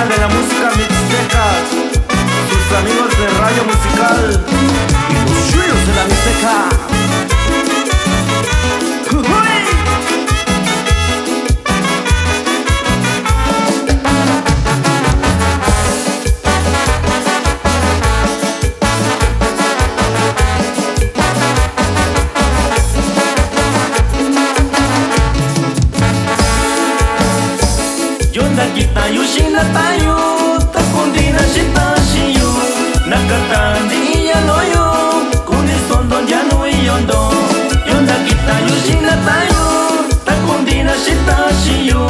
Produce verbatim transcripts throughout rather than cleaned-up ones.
de la música mixteca, sus amigos de Radio Musical y los suyos de la mixteca. ¡Jujuy! Yoo ndakitaꞌan yu xiꞌin na taꞌan yu, takundiꞌi na xitaꞌan xiꞌin yu, na kataꞌan ndiꞌi ya loꞌo yu, kuni soꞌo ndo ndia nuu iyo ndo. Yoo ndakitaꞌan yu xiꞌin na taꞌan yu, takundiꞌi na xitaꞌan xiꞌin yu,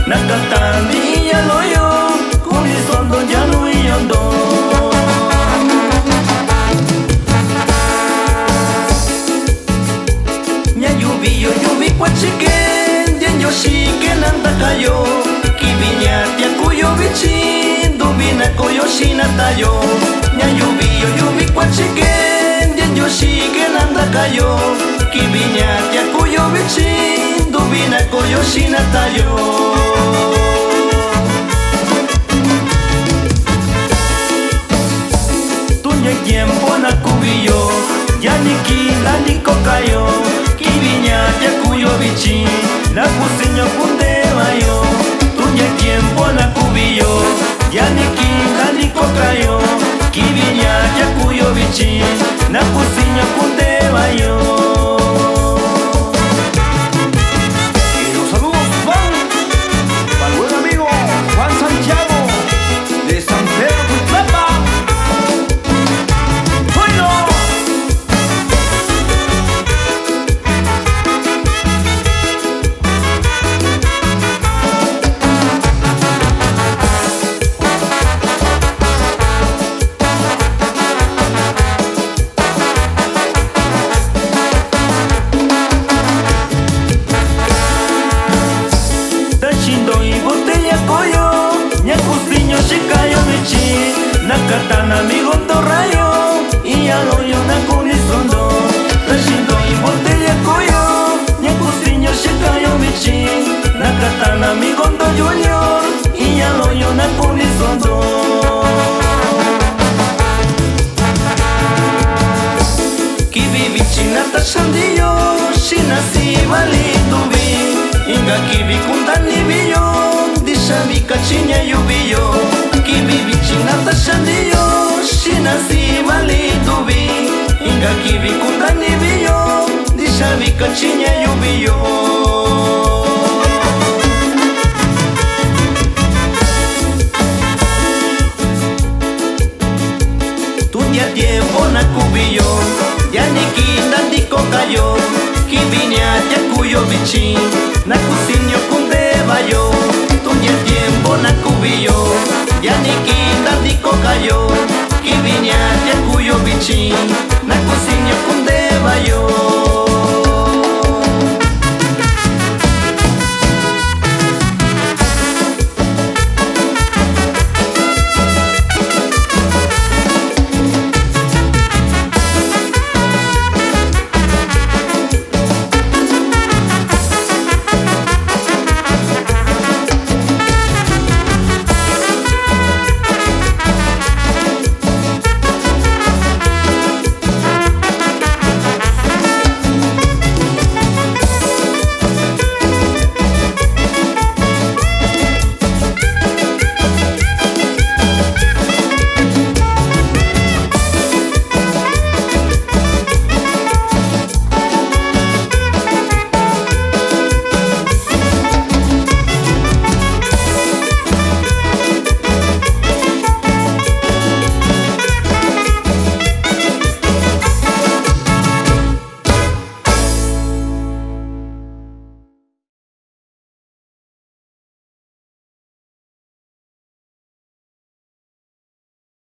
na kataꞌan ndiꞌi ya loꞌo yu, kuni soꞌo ndo ndia nuu iyo ndo. Ña yuuvi yo, yuvi kuachi ke, ndia Ndioxi ke na ndakayo. Kivi ña tiaku yo vichin, nduvi na koo yo xiꞌin na tayo. Ña yuuvi yo, yuvi kuachi ke, ndia Ndioxi ke na ndakayo. Kivi ña tiaku yo vichin, nduvi na koo yo xiꞌin na tayo. Tu ndia tiempo na kuvi yo, ndia nii kii nandiko ka yo. Kivi ña tiaku yo vichin, na kusiño kundee va yo. Tu ndia tiempo na kuvi yo, ndia nii kii nandiko ka yo. Kivi ña tiaku yo vichin, na kusiño kundee va yo. Y los saludos van para el buen amigo Juan Santiago de San Pedro Cuitlapa. ¡Bueno! Taxi ndo iin botella koꞌo yo, ña kusiño xika yo vichin, na kata na amigo ndo ra yo, iin ya loꞌo yo na kuni soꞌo ndo. Taxi ndo iin botella koꞌo yo, ña kusiño xika yo vichin, na kata na amigo ndo Junior, iin ya loꞌo yo na kuni soꞌo ndo. Kivi vichin na taxa ndiyo xiꞌin na sii vali nduvi, inka kivi kundani vi yo ndixa vi kachi ña yuuvi yo. Kivi vichin na taxa ndiyo xiꞌin na sii vali nduvi, inka kivi kundani vi yo ndixa vi kachi ña yuuvi yo. Tu ndia tiempo na kuvi yo, ndia nii kii nandiko ka yo. Kivi ña tiaku yo vichin, na kusiño kundee va yo. Tu ndia tiempo na kuvi yo, ndia nii kii nandiko